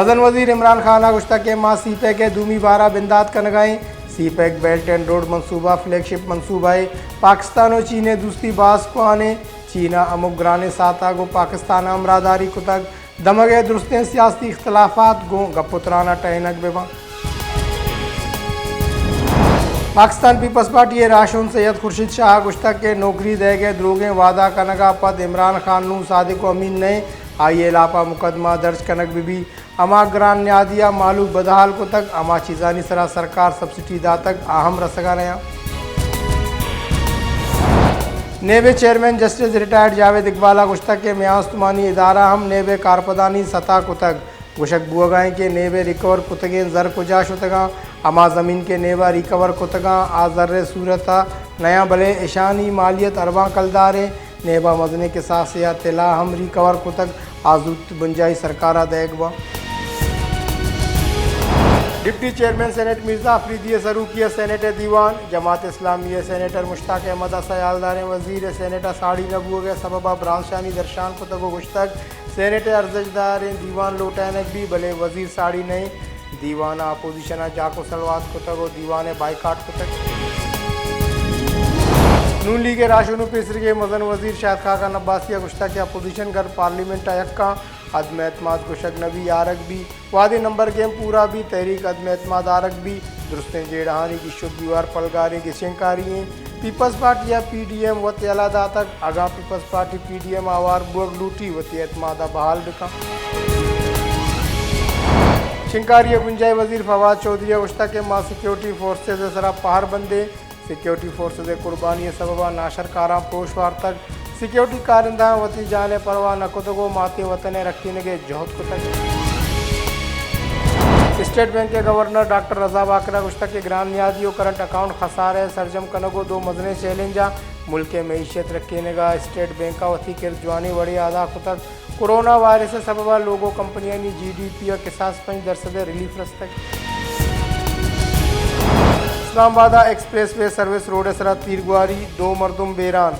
مزن وزیر عمران خان ءَ گوشتگ کہ ما سی پیک ءِ دومی بار ءَ بندات کنگ ءَ ایں۔ سی پیک بیلٹ اینڈ روڈ منصوبہ فلیگ شپ منصوبہ ءِ پاکستان ءُ چین ءِ دوستی باز کوہن ایں۔ چین ءَ ہمک گرانیں ساہت ءَ گوں پاکستان ءَ ہمراہداری کتگ۔ دمگ ءِ درستیں سیاسی اختلافات گوں گپ ءُ تران ءَ ٹہینگ بہ بنت۔ پاکستان پیپلز پارٹی ءِ راہشون سید خورشید شاہ ءَ گوشتگ کہ نوکری دئیگ ءِ دروگیں وعدہ کنگ ءَ پد عمران خان نوں صادق ءُ امین نہ اِنت، آئی ءِ ہلاپ ءَ مقدمہ درج کنگ بہ بیت۔ ہما گران نیادی ءَ مہلوک بدحال کتگ، ہما چیزانی سرا سرکار سبسڈی داتگ، آ ہم رسگ ءَ نہ اَنت۔ نیب ءِ چیئرمین جسٹس ریٹائرڈ جاوید اقبال ءَ گوشتگ کہ میان استمانی ادارہ ہم نیب ءِ کارپدانی ستا کتگ۔ گوشگ بوہگ ءَ اِنت کہ نیب ءِ ریکور کتگیں زر کجا شتگ اَنت؟ ہما زمین کہ نیب ءَ ریکور کتگ اَنت، آ زر ءِ صورت ءَ نہ اَنت، بلے اشانی مالیت ارباں کلدار اِنت۔ نیب ءَ مزنیں کساسے ءَ طلا ہم ریکور کتگ، آ زوت بنجاہی سرکار ءَ دئیگ بنت۔ ڈپٹی چیئرمین سینیٹ مرزا آفریدی ءِ سروکی ءَ سینیٹ ءِ دیوان، جماعت اسلامی ءِ سینیٹر مشتاق احمد ءَ سیالداریں وزیر ءِ سینیٹ ءَ ساڑی نہ بوہگ ءِ سبب ءَ برانزشانی درشان کتگ ءُ گوشتگ، سینیٹ ءِ ارزشت داریں دیوان لوٹائینگ بیت، بلے وزیر ساڑی نہ اِنت۔ دیوان ءَ اپوزیشن ءَ جاک ءُ سلوات کتگ ءُ دیوان ءِ بائیکاٹ کتگ۔ نون لیگ ءِ راہشون ءُ پیسریگیں مزن وزیر شاہد خاقان عباسی ءَ گوشتگ کہ اپوزیشن گر پارلیمنٹ ءَ یک اَنت، عدم اعتماد گوشگ نہ بیت، آرگ بیت۔ وہدے نمبر گیم پورا بیت، تحریک عدم اعتماد آرگ بیت۔ درستیں جیڑہانی گیش ءُ گیوار پلگاریں گچینکاری اِنت۔ پیپلز پارٹی ءَ پی ڈی ایم وت یلہ داتگ۔ اگاں Peoples Party P D M ءَ ہوار بوگ لوٹیت، وتی اعتماد ءَ بحال بہ کنت۔ شنگکاری ءِ بنجاہی وزیر فواد چوہدری ءَ گوشتگ کہ ما سیکورٹی فورسز ءِ سرا پہر بند ایں۔ سیکورٹی فورسز ءِ قربانی ءِ سبب ءَ ناشرکاراں پروش وارتگ۔ سیکورٹی کارندہاں وتی جان ءِ پرواہ نہ کتگ ءُ ماتیں وطن ءِ رکینگ ءِ جہد کتگ۔ اسٹیٹ بینک ءِ گورنر ڈاکٹر رضا باقر ءَ گوشتگ کہ گران نیادی ءُ کرنٹ اکاؤنٹ خسارہ ءِ سرجم کنگ ءُ دو مزنیں چیلنج اَنت۔ ملک ءِ معیشت رکینگ ءَ اسٹیٹ بینک ءَ وتی کرد جوانیں وڑے ءَ ادا کتگ۔ کرونا وائرس ءِ سبب ءَ لوگ ءُ کمپنیانی جی ڈی پی ءَ کساس پنچ درسد ءِ ریلیف رستگ۔ اسلام آباد ءَ ایکسپریس وے سروس روڈ ءِ سرا تیرگواری، دو مردم بیران۔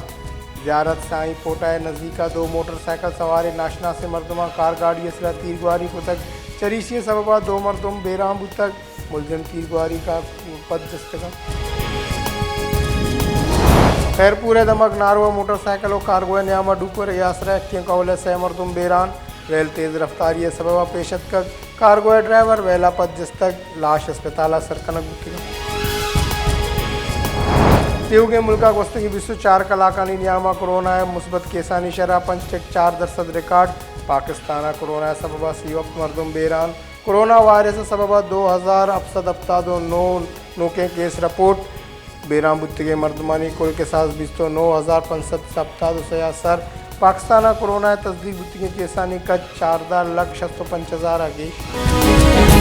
زیارت سائیں پوٹا ءِ نزیک ءَ دو موٹر سائیکل سواریں ناشناسیں مردماں کار گاڑی ءِ سرا تیرگواری کتگ، چریشی ءِ سبب ءَ دو مردم بیران بوتگ۔ ملزم تیرگواری ءَ پد جستگ اَنت۔ خیرپور ءِ دمگ نارو ءَ موٹر سائیکل ءُ کارگو ءِ نیام ءَ ڈوک ورگ ءِ آسرا یکیں کہول ءِ سئے مردم بیران، ریل تیز رفتاری ءِ سبب ءَ پیش اتکگ، کارگو ءِ ڈرائیور ویل ءَ پد جستگ، لاش اسپتال ءَ سر کنگ بوتگ اَنت۔ تیوگیں ملک ءَ گوستگیں بیست ءُ چار کلاکانی نیام ءَ کرونا ءِ مثبت کیسانی شرح پنچ ٹک چار درسد ریکارڈ، پاکستان ءَ کرونا ءِ سبب ءَ سی ءُ ہپت مردم بیران۔ کرونا وائرس ءِ سبب ءَ دو ہزار ہپت سد ہپتاد ءُ نو نوکیں کیس رپورٹ، بیران بوتگیں مردمانی کل کساس بیست ءُ نو ہزار پنچ سد ہپتاد ءُ سے ءَ سر۔ پاکستان ءَ کرونا ءِ تصدیق بوتگیں کیسانی کچ چاردہ لکھ شست ءُ پنچ ہزار ءَ گیش۔